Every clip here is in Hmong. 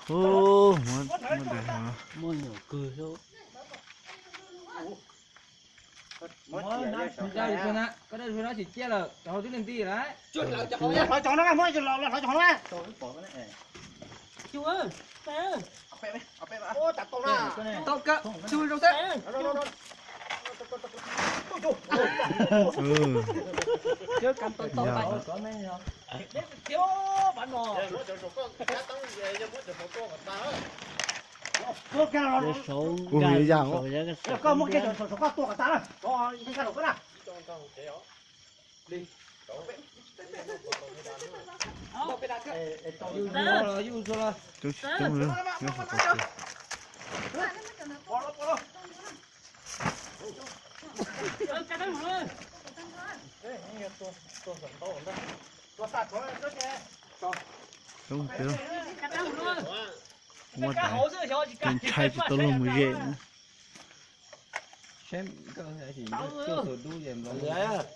Ub, muab, muab daim no. Koj daj no tsis ciaj lawm, rau hauv twb leej tij lawm. Hlawv cov no, muab hlawv cov no. Tau kawg, tsuj rau xwb. Ua yam, koj muab kiag saum koj tua kom tas na. Coob tsis coob li, nyob saum tod. Coob tiag, ua ntshai tsis tau luag mus ze.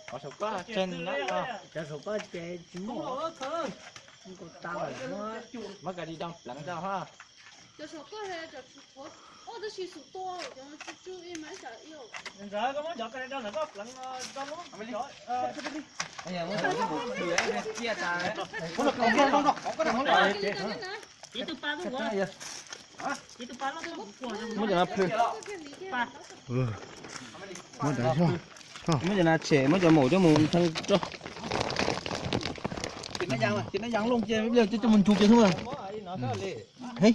Cov saum koj ces tsis muaj, muab ka di doo pleev rau ha. Muab cov no plhws. Muab cov no plhws. Muab cov no, muab cov no tshem, muab cov maum coj mus thee rau. Ces nab yas looj ces coj mus ntsu ces xwb. Ces